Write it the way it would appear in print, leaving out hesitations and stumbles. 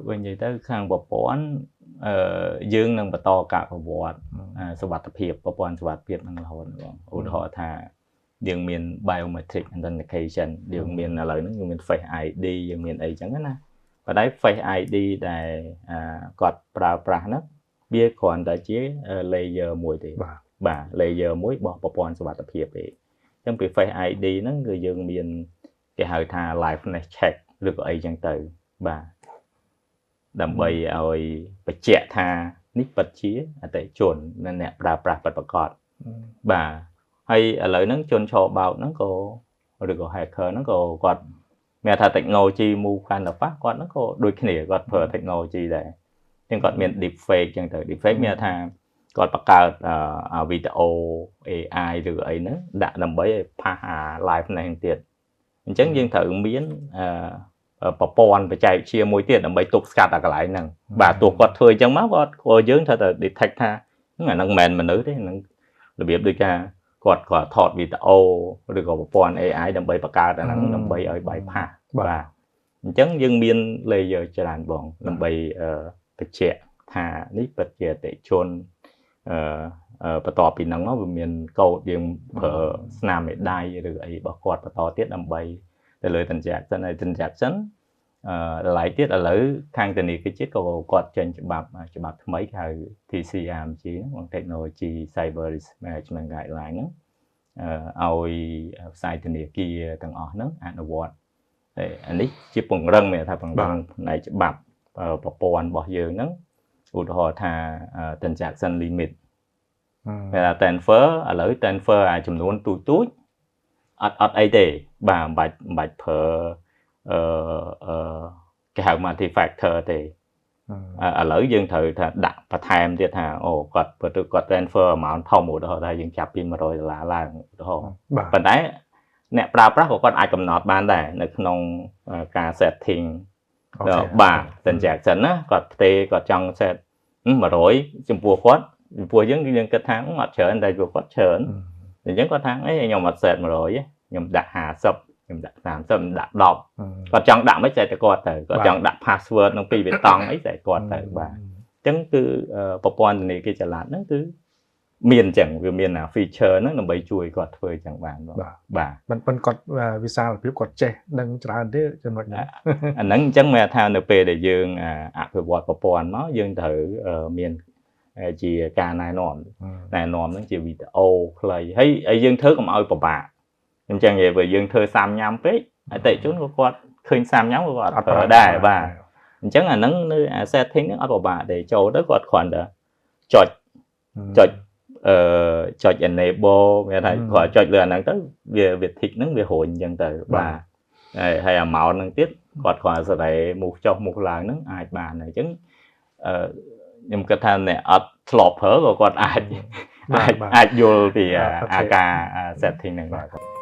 វិញនិយាយទៅខាងប្រព័ន្ធយើងនឹងបន្តការប្រវត្តិសុវត្ថិភាពប្រព័ន្ធសុវត្ថិភាពនឹងរហូតបងឧទាហរណ៍ថាយើងមាន biometric authentication យើងមានឥឡូវហ្នឹងយើងមាន Face ID យើងមានអីចឹងណាប៉ុន្តែ Face ID ដែលគាត់ប្រើប្រាស់ហ្នឹងវាគ្រាន់តែជា layer មួយទេបាទ layer មួយរបស់ប្រព័ន្ធសុវត្ថិភាពទេអញ្ចឹងពី Face ID ហ្នឹងគឺយើងមានគេហៅថា liveness check ឬក៏អីចឹងទៅបាទដើម្បីឲ្យបញ្ជាក់ថានេះពិតជាអតិជននិងអ្នកប្រើប្រាស់ពិតប្រាកដបាទហើយឥឡូវហ្នឹងជនឆបោកហ្នឹងក៏ឬក៏ hacker ហ្នឹងក៏គាត់មានថា technology move កាន់តែប៉ះគាត់ហ្នឹងក៏ដូចគ្នាគាត់ប្រើ technology ដែរអញ្ចឹងគាត់មាន deep fake ចឹងទៅ deep fake មានថាគាត់បង្កើតវីដេអូ AI ឬអីហ្នឹងដាក់ដើម្បីឲ្យផាសអា live នេះទៀតអញ្ចឹងយើងត្រូវមានប្រព័ន្ធបច្ចេកវិទ្យាមួយទៀតដើម្បីទប់ស្កាត់អាកន្លែងហ្នឹងបាទទោះគាត់ធ្វើអញ្ចឹងមកគាត់ក៏យើងត្រូវតែ detect ថាអាហ្នឹងមិនមែនមនុស្សទេហ្នឹងរបៀបដូចថាគាត់ក៏ថតវីដេអូឬក៏ប្រព័ន្ធ AI ដើម្បីបង្កើតអាហ្នឹងដើម្បីឲ្យ bypass បាទអញ្ចឹងយើងមាន layer ច្រើនបងដើម្បីបញ្ជាក់ថានេះពិតជាអតិជនបន្ទាប់ពីហ្នឹងមកវាមានកូដយើងប្រើស្នាមមេដៃឬអីរបស់គាត់បន្តទៀតដើម្បីទៅលើ transaction ហើយ transaction តម្លៃទៀតឥឡូវខាងធនាគារជាតិក៏គាត់ចេញច្បាប់ច្បាប់ថ្មីគេហៅ TCRMG ហ្នឹង Technology Cyber Risk Management Guideline ហ្នឹងឲ្យផ្សាយធនាគារទាំងអស់ហ្នឹងអនុវត្តតែអានេះជាពង្រឹងមានថាពង្រឹងផ្នែកច្បាប់ប្រព័ន្ធរបស់យើងហ្នឹងឧទាហរណ៍ថា transaction limit គេថា transfer ឥឡូវ transfer អាចំនួនទូចទូចអត់អត់អីទេបាទមិនបាច់មិនបាច់ប្រើអឺអឺគេហៅ multi factor ទេឥឡូវយើងត្រូវថាដាក់បន្ថែមទៀតថាអូគាត់បើទៅគាត់ transfer amount ធំឧទាហរណ៍ថាយើងចាប់ពី100ដុល្លារឡើងឧទាហរណ៍ប៉ុន្តែអ្នកប្រើប្រាស់ក៏គាត់អាចកំណត់បានដែរនៅក្នុងការ setting បាទ transaction ណាគាត់ផ្ទេគាត់ចង់ set 100ចំពោះគាត់ចំពោះយើងយើងគិតថាអត់ច្រើនតែពួកគាត់ច្រើនអញ្ចឹងគាត់ថាអីខ្ញុំអត់ set 100ទេខ្ញុំដាក់50ខ្ញុំដាក់30ខ្ញុំដាក់10គាត់ចង់ដាក់មិនចែកតែគាត់ទៅគាត់ចង់ដាក់ password ក្នុងពីរបេតង់អីចែកគាត់ទៅបាទអញ្ចឹងគឺប្រព័ន្ធធនាគារចល័តហ្នឹងគឺមានអញ្ចឹងវាមាន feature ហ្នឹងដើម្បីជួយគាត់ធ្វើអញ្ចឹងបានបាទបាទមិនគាត់វិសាលភាពគាត់ចេះដឹងច្រើនទេចំណុចហ្នឹងអាហ្នឹងអញ្ចឹងមានថានៅពេលដែលយើងអភិវឌ្ឍប្រព័ន្ធមកយើងត្រូវមានជាការណែនាំណែនាំហ្នឹងជាវីដេអូខ្លីហើយយើងធ្វើកុំឲ្យពិបាកអញ្ចឹងនិយាយបើយើងធ្វើសាំញ៉ាំពេកអតិជនក៏គាត់ឃើញសាំញ៉ាំក៏គាត់អត់ប្រើដែរបាទអញ្ចឹងអាហ្នឹងនៅអា setting ហ្នឹងអត់ពិបាកទេចូលទៅគាត់គ្រាន់តែចុចចុចចុច enable មានថាគ្រាន់ចុចលើអាហ្នឹងទៅវាវា tick ហ្នឹងវារុញអញ្ចឹងទៅបាទហើយហើយ amount ហ្នឹងទៀតគាត់គ្រាន់តែសេរីមូសចុះមូសឡើងហ្នឹងអាចបានអញ្ចឹងអឺខ្ញុំគិតថាអ្នកអត់ធ្លាប់ប្រើក៏គាត់អាចអាចអាចយល់ពីអាការ setting ហ្នឹងបាទ។